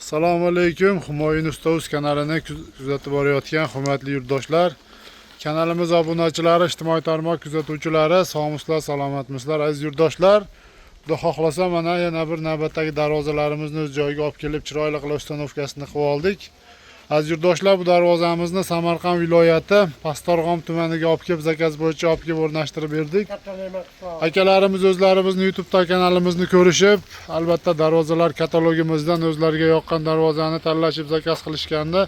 Assalomu alaykum, Humoyun Usta Uz kanalini kuzatib borayotgan hurmatli yurtdoshlar, kanalimiz obunachilari, ijtimoiy tarmoq kuzatuvchilari, sog'misizlar, salomatmisizlar, aziz yurtdoshlar. Xudo xohlasa, mana yana bir navbatdagi darvozalarimizni o'z joyiga olib kelib, chiroyli qilib установка sini qilib oldik. Aziz yurtdoshlar, bu darvozamizni Samarqand viloyati Pastdarg'om tumaniga olib kelib, заказ bo'yicha olib kelib o'rnashtirib berdik. Akalarimiz o'zlarimizni YouTube'da kanalimizni ko'rishib, albatta darvozalar katalogimizdan o'zlariga yoqqan darvozani tanlashib заказ qilishganda,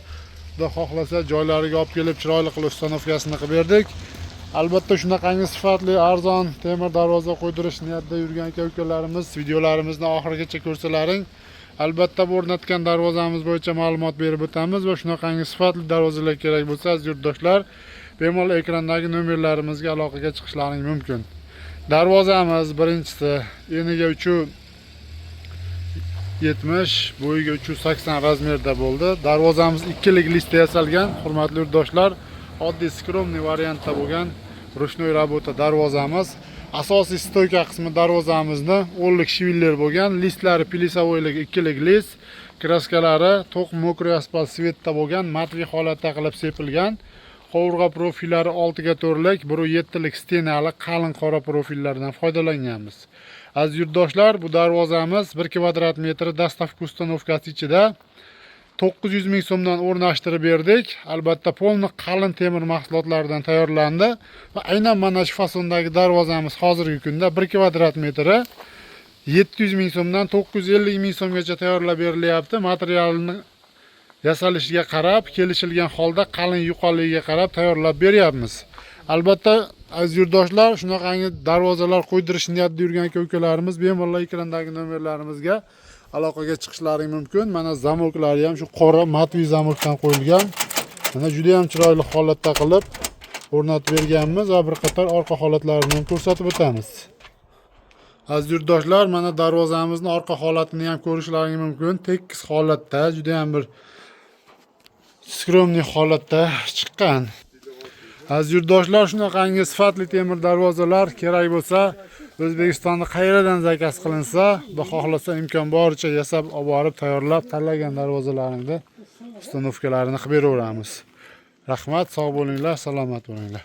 Xudo xohlasa, joylariga olib kelib, chiroyli qilib установка sini qilib berdik. Albatta shunaqangi sifatli, arzon temir darvoza qo'ydirish niyatida yurgan aka ukalarimiz videolarimizni oxirigacha ko'rsalaring, albatta bu o'rnatgan darvozamiz bo'yicha ma'lumot berib o'tamiz va shunaqangi sifatli darvozalar kerak bo'lsa, aziz yurtdoshlar, bemalol ekrandagi nomerlarimizga aloqaga chiqishlaring mumkin. Darvozamiz birinchisi eniga 3,70, bo'yiga 380 размер da bo'ldi. Darvozamiz ikkilik лист da yasalgan, hurmatli yurtdoshlar, oddiy скромный variantda bo'lgan ручной работа darvozamiz. Asosiy стойка qismi darvozamizni 10lik швеллер bo'lgan, лист lari плюсовой lik ikkilik лист, краска lari to'q мокрый asfalt цвет da bo'lgan, матовый holatda qilib sepilgan. Qovurg'a profillari 6 ga 4lik, 1,7lik стена li qalin qora profillardan foydalanganmiz. Aziz yurtdoshlar, bu darvozamiz 1 kvadrat metri доставка установка si ichida 900 ming so'mdan o'rnashtirib berdik. Albatta, полный qalin temir mahsulotlaridan tayyorlandi va aynan mana shu fasondagi darvozamiz hozirgi kunda 1 kvadrat metri 700 ming so'mdan 950 ming so'mgacha tayyorlab berilyapti. Materialni yasalishiga qarab, kelishilgan holda qalin yuqonligiga qarab tayyorlab beryapmiz. Albatta, aziz yurtdoshlar, shunaqangi darvozalar qo'ydirish niyatida yurgan aka ukalarimiz bemalol ekrandagi nomerlarimizga aloqaga chiqishlari mumkin. Mana zamoklari ham shu qora матовый zamokdan qo'yilgan. Mana juda ham chiroyli holatda qilib o'rnatib berganmiz va bir qator orqa holatlarini ham ko'rsatib o'tamiz. Aziz yurtdoshlar, mana darvozamizni orqa holatini ham ko'rishlaring mumkin. Tekis holatda, juda ham bir скромный holatda chiqqan. Aziz yurtdoshlar, shunaqangi sifatli temir darvozalar kerak bo'lsa, O'zbekistonni qayerdan заказ qilinsa, Xudo xohlasa, imkon boricha yasab olib borib, tayyorlab, tanlagan darvozalaringni установка larini qilib beraveramiz. Rahmat, sog' bo'linglar, salomat bo'linglar.